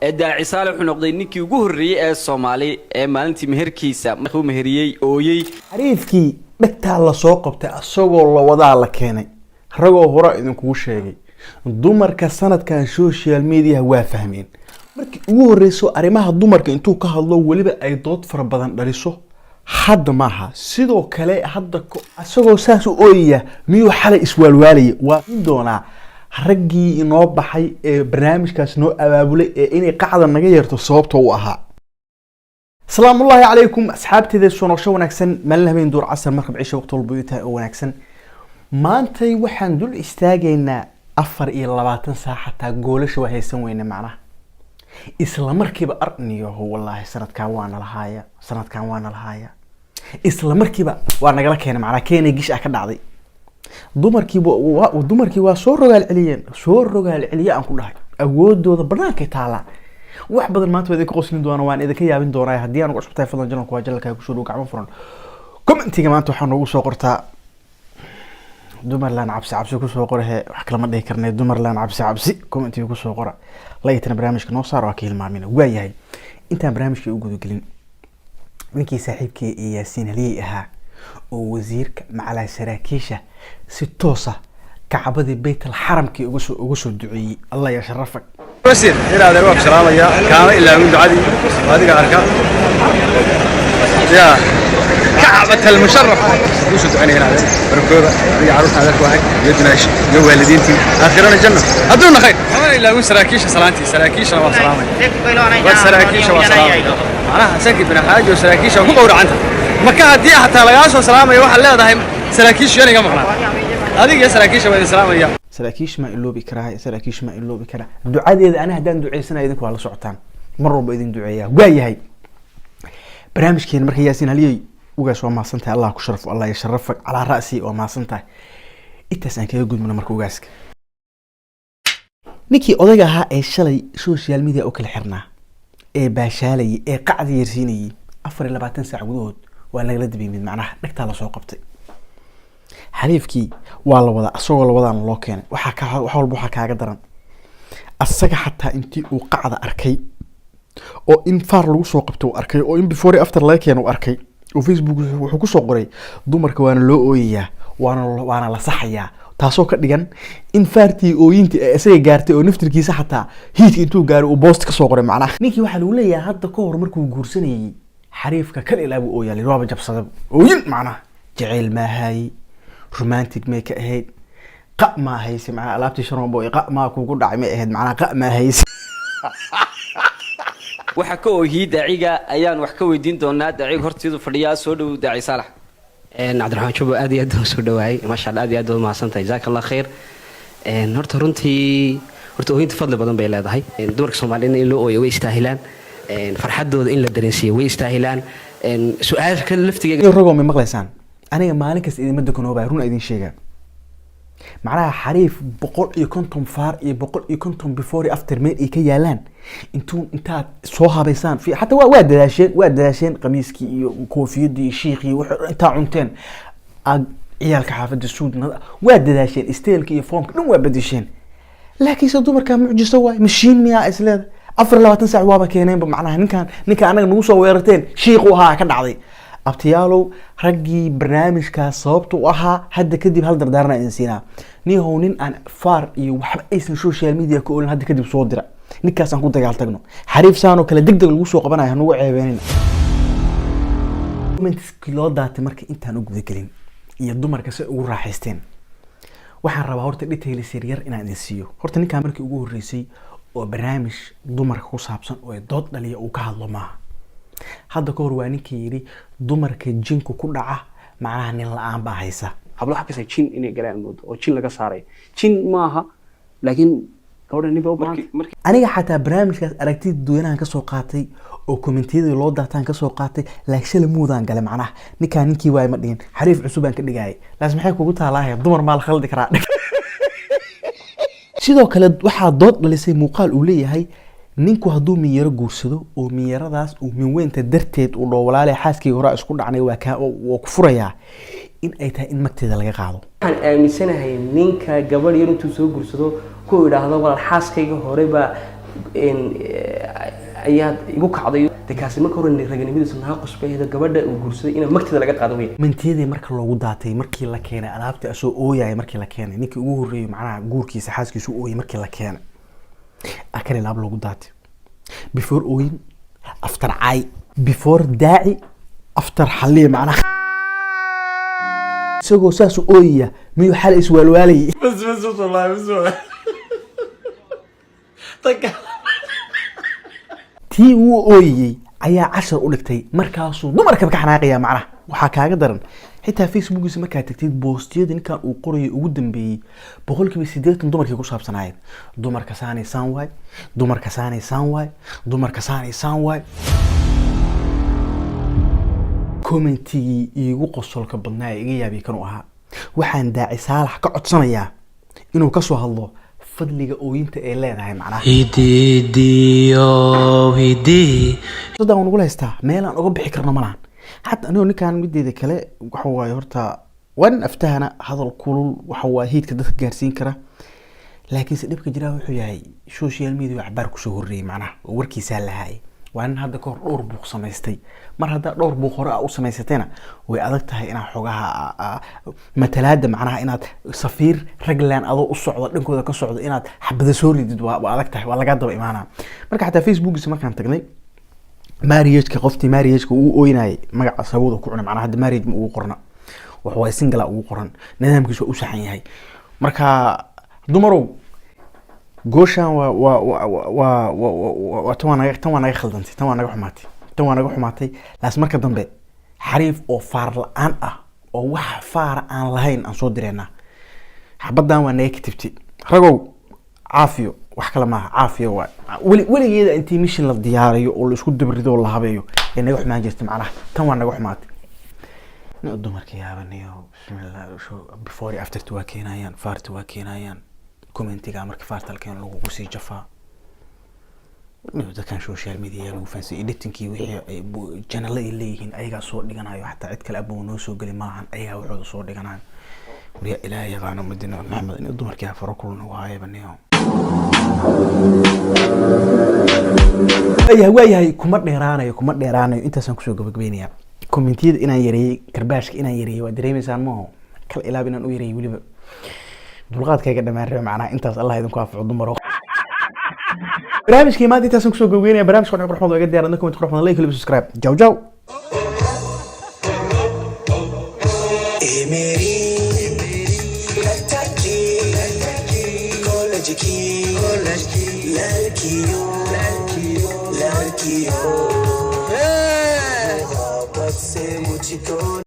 Daaci Saalax wuxuu noqday ninkii ugu horreeyey ee Soomaali ee maalintii meherkiisa markuu meheriyey ooyey. Xariifkii dhegtaa lasoo qabtay, asagoo la wadaa la keenay. Ragoo hore idinkugu sheegay, dumarka sanadkan social media waa fahmeen. Markii ugu horeyso arrimaha dumarka intuu ka hadlo, weliba ay dood fara badan dhaliso, hadda maaha. Sidoo kale hadda isagoo saas u ooyaya miyuu xalay iswaalwaalaya? Waa in doonaa raggii inoo baxay ee barnaamijkaas noo abaabulay ee inay qacda naga yeerto sababta u ahaa. Asalaamu ullaahi calaykum asxaabteeda, soo noqosho wanaagsan, maalin, habeen, duur, casar, markab, cisha, waqti walba ii tahay oo wanaagsan. Maantay waxaan dul istaagaynaa 24 saac xataa goolasha waa haysan weyne. Macnaha isla markiiba arniyaho, wallaahi sanadkan waa nala haaya, sanadkan waa nala haaya. Isla markiiba waa nagala keenay, macnaha keenay gish ah ka dhacday. Dumarkii waa soo rogaal celiyeen, soo rogaal celiye aan ku dhahay. Awoodooda banaankay taalaa. Wax badan maanta waa idinka qoslin doona, waan idinka yaabin doonaa. Haddii aan ugu cusub tahay, fadlan channelku waa channelkaa, kusoo dhow gacmo furan. Commentiga maanta waxaa noogu soo qortaa "Dumarland cabsi cabsi" kusoo qorahe. Wax kale ma dhihi karnay, "Dumarland cabsi cabsi" commentiga kusoo qora. Laytana barnaamijka noo saar, waa ka hilmaamina. Waayahay, intaan barnaamijka u gudagelin, ninkii saaxiibkii iyo Yaasiin Haliyey ahaa oo wasiirka macalaa saraakiisha si toosa Kacbadii Baytal Xaramkii uga soo duceeyey, Allah ya sharafak. Wasiir, inaadeer waa ku salaamaya, kaama ilaawin ducadii, adiga arka ya Kacbat almusharaf kuu soo ducaynaya. Inaadeer barakooba, adiga carruurta adeerku ahay iyo dunaashi iyo waalidiintii, aakhirana janno, hadduuna khayr. Kamana ilaawin saraakiisha salaantii, saraakiishana waa salaamaya, waa saraakiisha waa salaamaya. Macnaha sankii bina xaaji oo saraakiisha waa ku qowracanta marka haddii xataa lagaa soo salaamayo, waxaad leedahay saraakiishu yan iga maqnaa. Adiga iyo saraakiisha waa idin salaamaya. Saraakiish ma iloobi karaa, saraakiish ma iloobi karaa ducadeeda. Ani haddaan duceysanaya, idinku waa la socotaan, mar walba idin duceeyaa. Waa yahay barnaamijkeena. Marka Yaasiin Haliyey ugaas, waa mahadsan tahay, Allah ku sharafo, Allah yasharafak calaa ra'si, waa mahadsan tahay. Intaas aan kaga gudbino. Marka ugaaska, ninkii odayga ahaa ee shalay social media u kala xirnaa ee baashaalayay ee qacda yeersiinayay, 24 saac gudahood waa lagala dabiyimid. Macnaha dhegtaa lasoo qabtay, xariifkii waa la wadaa, asagoo la wadaana loo keenay. Waxaa ka wax walba waxaa kaaga daran, asaga xataa intii uu qacda arkay oo in faar lagu soo qabto uu arkay oo in before iyo after laga keeno uu arkay oo Facebook wuxuu kusoo qoray: "Dumarka waana loo ooyayaa, waana la saxayaa." Taasoo ka dhigan in faartii ooyintii ee isaga gaartay oo naftirkiisa xataa hiidka intuu gaaray uu post kasoo qoray. Macnaha ninkii waxaa lagu leeyahay hadda ka hor markuu guursanayay xariifka kal ilaa buu ooyaa, waaba jabsaday ooyin. Macnaha jaceyl maahayi, romantic may ka ahayd, qa maa hayse. Macnaha alaabtii sharombo qa maa kugu dhacay may ahayd, macnaha qa maa hayse. Waxaa ka oohiyey daaciga ayaan wax ka weydiin doonaa. Daaciga horteedu fadhiyaa. Soo dhow, Daaci Saalax. Cabdiraxmaan Jubo, aad iyo aad baan soo dhawaayay. Maasha Allah, aad iyo aad baad umahadsantahay, jazaaka Allah khayr. Horta runtii, horta oohinta fadli badan bay leedahay. Dumarka Soomaaliyadna in loo ooyo way istaahilaan, farxadooda in la dareensiiyo way istaahilaan. Su-aasha kale laftigeega Iyo ragoo, may maqlaysaan? Aniga maalin kasta idinma dukanoobaya, run idin sheegaa. Macnaha xariif 150 faar iyo 150 before iyo after meel ay ka yaalaan, intuu intaad soo habaysaan xataa waa dadaasheen, waa dadaasheen, qamiiskii iyo koofiyadii iyo shiikhii wixii dhan intaa cunteen, aad ciyaalka xaafadda suud waa dadaasheen, styleka iyo foomka dhan waa bedesheen, laakiinse dumarka mucjiso waay. Mashiin miyaa isleeda? 24 saac waaba keeneenba. Macnaha ninkan anaga nagu soo weerarteen shiiqu ahaa ka dhacday. Abtiyaalow, raggii barnaamijkaas sababta u ahaa, hadda kadib hal dardaarana idin siinaa: nihow, nin aan faar iyo waxba aysan social media ka olin hadda kadib soo dira, ninkaas aan ku dagaal tagno. Xariif saanoo kale deg deg lagu soo qabanayo hanugu ceebeenina. Commentskii loo daatay marka intaan u gudagelin iyo dumarka si ay ugu raaxaysteen, waxaan rabaa horta details yar yar inaan idin siiyo. Horta ninkaan markii ugu horreysay oo barnaamij dumarka ku saabsan oo dood dhaliya uu ka hadlo maaha. Hadda ka hor waa ninkii yidhi dumarka jinku ku dhaca, macnaha nin la-aan baa haysa. Hablo waxaa kasay jin inay galaan moodo oo jin laga saaray. Jin maaha, laakiin gabadha nin bay u baahan. Aniga xataa barnaamijkaas aragtida dadweynahan kasoo qaatay oo commentiyadii loo daataan kasoo qaatay, laakiin shala muudaan gale. Macnaha ninkaan ninkii waay ma dhihin, xariif cusub baan ka dhigayay. Laas maxay kugu taalaahay? Dumar maa la khaldi karaa? Sidoo kale waxaa dood dhalisay muuqaal uu leeyahay ninku hadduu minyaro guursado oo minyaradaas uu minweynta darteed uu dhoo: "Walaale, xaaskii horaa isku dhacnay, waa kaa waa ku furayaa," in ay tahay in magteeda laga qaado. Waxaan aaminsanahay ninka gabadh yar intuu soo gursado ku idhaahdo: "Walaal, xaaskayga hore baa Ayaad igu kacday de. Kaasi marka hore raganimadiisu naaqus bay ahayd oo gabadha uu guursaday inaa magteeda laga qaado wey. Mantiyadii marka loogu daatay, markii la keenay alaabtii asoo ooyaya, markii la keenay ninkii ugu horreeyey macnaha guurkiisa xaaskiisu ooyay, markii la keenay akani laab loogu daatay. Before ooyin, after caay, before daaci, after xalliya. Macnaha isagoo saas u ooyaya miyuu xal iswaalwaalayay? بس بس بس والله بس والله. طق. Tii uu ooyayey ayaa cashar u dhigtay, markaasuu dumarkaba ka xanaaqaya. Macnaha waxaa kaaga daran, xitaa Facebookiisa markaad tagtid, boostiyada ninkan uu qorayay ugu dambeeyey 80% dumarkii ku saabsanaayeen. Dumarka saanay saan waay, dumarka saanay saan waay, dumarka saanay saan waay. Commentigii iigu qosolka badnaa ee iga yaabiyay kanuu ahaa: waxaan Daaci Saalax ka codsanayaa inuu kasoo hadlo fadliga ooyinta ay leedahay. Macnaha sadaan waan nagula haystaa, meel aan uga bixi karno ma lahan. Xataa anigoo ninkan mideeda kale waxa waaye, horta waa nin aftahana, hadal kulul waxa waaye hiidka dadka gaarsiin kara, laakiinse dhibka jiraa wuxuu yahay social media waa cabaar kusoo horreeyey, macnaha oo warkiisaa lahaayay. Waa nin hadda kahor dhowr buuq samaystay. Mar haddaa dhowr buuq hore aa u samaysatayna, way adag tahay inaad xogaha matalaada, macnaha inaad safiir ragland adoo u socdo dhankooda ka socdo inaad xabada soo ridid waa adag tahay, waa lagaa daba imaanaa. Marka xataa Facebookiisa markaan tagnay, marriageka qoftii marriageka uu ooynayay magaca sabooda ku cunay, macnaha hadda marriage ma ugu qorna, wax waay single ugu qoran, nidaamkiisu waa u saxan yahay. Marka dumarow, gooshaan waa tan waa naga khaldantay, tan waa naga xumaatay, tan waa naga xumaatay. Laas marka dambe xariif oo faar la-aan ah oo wax faara aan lahayn aan soo direynaa. Xabaddan waa naga katibtay. Ragow, caafiyo, wax kale maaha, caafiyo waay. Weli weligeeda intii mission la diyaariyo oo la isku dabrido oo la habeeyo ee naga xumaan jirtay, macnaha tan waa naga xumaatay. Nin dumarka yaabanayo, bismillah, before iyo afterta waa keenayaan, faarta waa keenayaan, commentiga marka faarta la keeno lagugu sii jafaa. Dadkan social media lagu fahansay editingkii wixii ay channel ay leeyihiin ayagaa soo dhiganayo, xataa cid kale abuu noo soo geli maahan, ayagaa waxooda soo dhiganayo. Waryaa, Ilaahay yaqaano Madina Maxamed in dumarkii afaro kulun ugu haayaba niyo. Waayahay, waayahay, kuma dheeraanayo, kuma dheeraanayo, intaasaan kusoo gabagabeynaya. Commentiyada inaan yareeyey, karbaashka inaan yareeyey waa dareemeysaan maaho, kala ilaab inaan u yareeyey, weliba dulqaadkayga dhammaan rabe. Macnaha intaas Allah idinku anfaco dumaro. Barnaamijkii maanta intaasaan kusoo gabagabeynaya. Barnaamijka qurux badan iga diyaar, comment qurux badan, like, subscribe. Jaw jaw. मेरी कॉलेज की लड़कियों, लड़कियों, मोहब्बत से मुझको